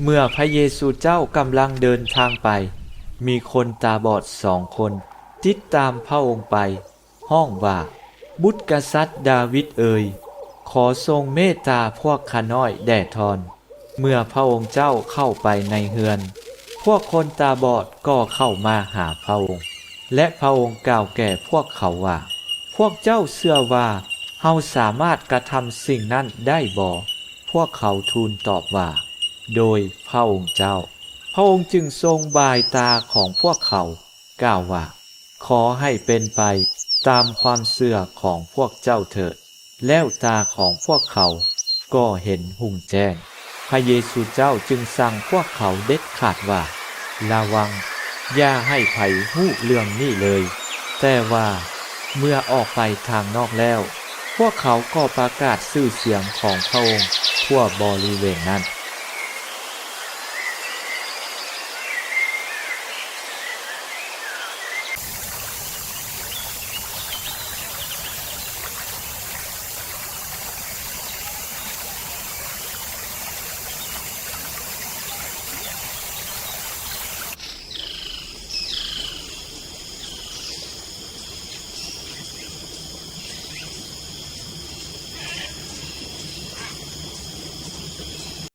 ເມື່ອພະເຢຊູເຈົ້າກຳລັງເດີນທາງໄປ, ມີຄົນຕາບອດສອງຄົນຕິດຕາມພະອົງໄປ, ຮ້ອງວ່າ, ບຸດກະສັດດາວິດເອີຍ, ຂໍຊົງເມດຕາພວກຂ້ານ້ອຍແດ່ທ່ອນ. ເມື່ອພະອົງເຈົ້າເຂົ້າໄປໃນເຮືອນ, ພວກຄົນຕາບອດກໍເຂົ້າມາຫາພະອົງ, ແລະ ພະອົງກ່າວແກ່ພວກເຂົາວ່າ, ພວກເຈົ້າເຊື່ອວ່າເຮົາສາມາດກະທຳສິ່ງນັ້ນໄດ້ບໍ່? ພວກເຂົາທູນຕອບວ່າ, ໂດຍພະອົງເຈົ້າ. ພະອົງຈຶ່ງຊົງບາຍຕາຂອງພວກເຂົາ, ກ່າວວ່າ, ຂໍໃຫ້ເປັນໄປຕາມຄວາມເຊື່ອຂອງພວກເຈົ້າເທີດ. ແລ້ວຕາຂອງພວກເຂົາກໍເຫັນຮຸ່ງແຈ້ງ. ພະເຢຊູເຈົ້າຈຶ່ງສັ່ງພວກເຂົາເດັດຂາດວ່າ, ລະວັງ, ຢ່າໃຫ້ໃຜຮູ້ເລື່ອງນີ້ເລີຍ. ແຕ່ວ່າເມື່ອອອກໄປທາງນອກແລ້ວ, ພວກເຂົາກໍປະກາດຊື່ສຽງຂອງພະອົງທົ່ວບໍລິເວນນັ້ນ.